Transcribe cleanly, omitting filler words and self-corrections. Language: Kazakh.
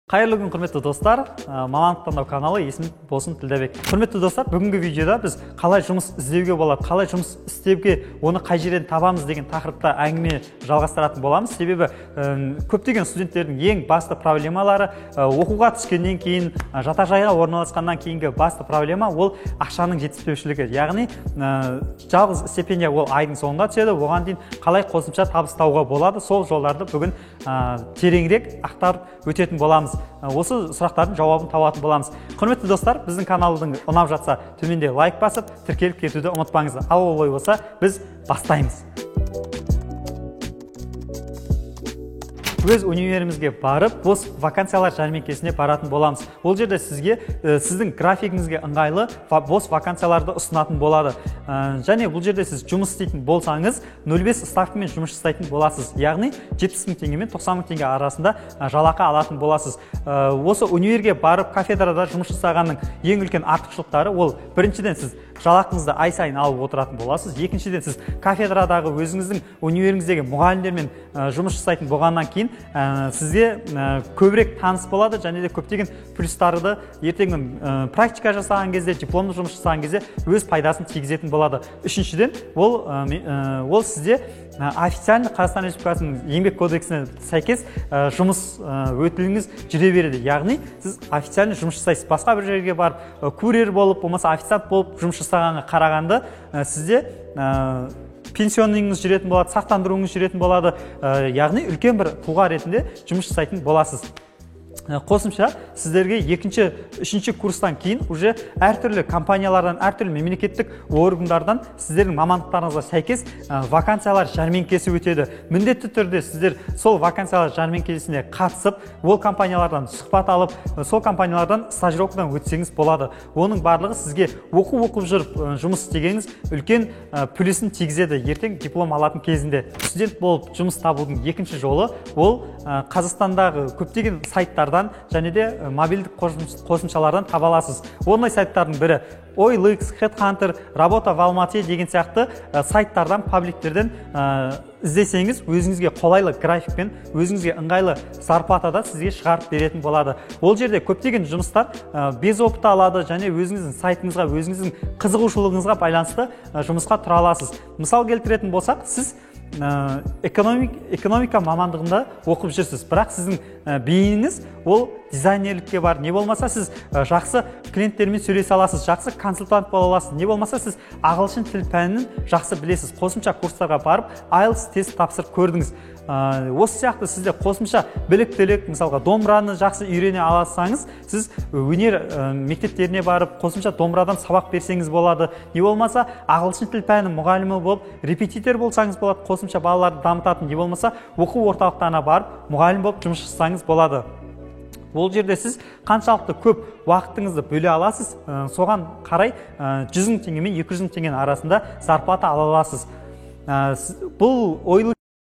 Қайырлы күн, құрметті достар. Мамандық таңдау каналы, есімім Болсын Тілдәбек. Құрметті достар, бүгінгі видеода біз қалай жұмыс іздеуге болады, қалай жұмыс істеуге, оны қай жерден табамыз деген тақырыпта әңгіме жалғастыратын боламыз. Себебі көптеген студенттердің ең басты проблемалары оқуға түскеннен кейін, жатақжайға орналасқаннан кейінгі басты проблема ол ақшаның жетіспеушілігі. Яғни жалғыз стипендия ол айдың соңында түседі, оған дейін қалай қосымша табыс табуға болады, сол жолдарды бүгін тереңірек ақтарып өтетін боламыз. Осы сұрақтардың жауабын табатын боламыз. Құрметті достар, біздің каналдың ұнап жатса, төменде лайк басып, тіркеліп кетуді ұмытпаңыздар. Ал олай болса, біз бастаймыз. Өз универімізге барып, бос вакансиялар жәрмеңкесіне баратын боламыз. Ол жерде сізге сіздің графигіңізге ыңғайлы бос вакансияларды ұсынатын болады. Және бұл жерде сіз жұмыс істейтін болсаңыз, 0,5 ставкамен жұмыс жасайтын боласыз. Яғни 70 мың теңге мен 90 мың теңге арасында жалақы алатын боласыз. Осы универге барып кафедрада жұмыс жасағанның ең үлкен артықшылықтары ол біріншіден сіз жалақыңызды ай сайын алып отыратын боласыз. Екіншіден сіз кафедрадағы өзіңіздің универіңіздегі мұғалімдермен жұмыс жасайтын болғаннан кейін сізге көбірек таныс болады және де көптеген плюстарды ертеңгі практика жасаған кезде, дипломды жұмыс жасаған кезде өз пайдасын тигізетін болады. Үшіншіден, ол сізде официально Қазақстан Республикасының еңбек кодексіне сәйкес жұмыс өтіліңіз жүре береді. Яғни сіз официально жұмыс жасайсыз. Басқа бір жерге барып курьер болып, болмаса официант болып жұмыс жасағанға қарағанда сізде пенсионыңыз жүретін болады, сақтандыруыңыз жүретін болады. Яғни үлкен бір тұлға ретінде жұмыс жасайтын боласыз. Қосымша сіздерге екінші, үшінші курстан кейін уже әртүрлі компаниялардан, әртүрлі мемлекеттік органдардан сіздердің мамандықтарыңызға сәйкес вакансиялар жәрмеңкесі өтеді. Міндетті түрде сіздер сол вакансиялар жәрмеңкесіне қатысып, ол компаниялардан сұхбат алып, сол компаниялардан стажировкадан өтсеңіз болады. Оның барлығы сізге оқу оқып жүріп жұмыс істегеніңіз үлкен плюсін тигізеді ертең диплом алатын кезінде. Студент болып жұмыс табудың екінші жолы ол Қазақстандағы көптеген сайттардан және де мобильдік қосымшалардан таба аласыз. Ондай сайттардың бірі OLX, Headhunter, Работа в Алматы деген сияқты сайттардан, пабликтерден іздесеңіз, өзіңізге қолайлы графикпен, өзіңізге ыңғайлы зарплатада сізге шығарып беретін болады. Ол жерде көптеген жұмыстар без опыта алады және өзіңіздің сайтыңызға, өзіңіздің қызығушылығыңызға байланысты жұмысқа тұра аласыз. Мысал келтіретін болсақ, сіз экономика мамандығында оқып жүрсіз, бірақ сіздің бейініңіз ол дизайнерлікке бар, не болмаса сіз жақсы клиенттермен сөйлесе аласыз, жақсы консультант бола аласыз, не болмаса сіз ағылшын тіл пәнін жақсы білесіз, қосымша курстарға барып IELTS тест тапсырып көрдіңіз. Осы сияқты сізде қосымша біліктілік, мысалға домбыраны жақсы үйрене алсаңыз, сіз өнер мектептеріне барып қосымша домбырадан сабақ берсеңіз болады, не болмаса ағылшын тіл пәні мұғалімі болып репетитор болсаңыз болады, қосымша балаларды дамытатын, не болмаса оқу орталықтарына барып мұғалім болып жұмыс жасасаңыз болады. Ол жерде сіз қаншалықты көп уақытыңызды бөле аласыз, соған қарай 100 мың теңге мен 200 мың теңгенің арасында зарплата ала аласыз. Бұл OLX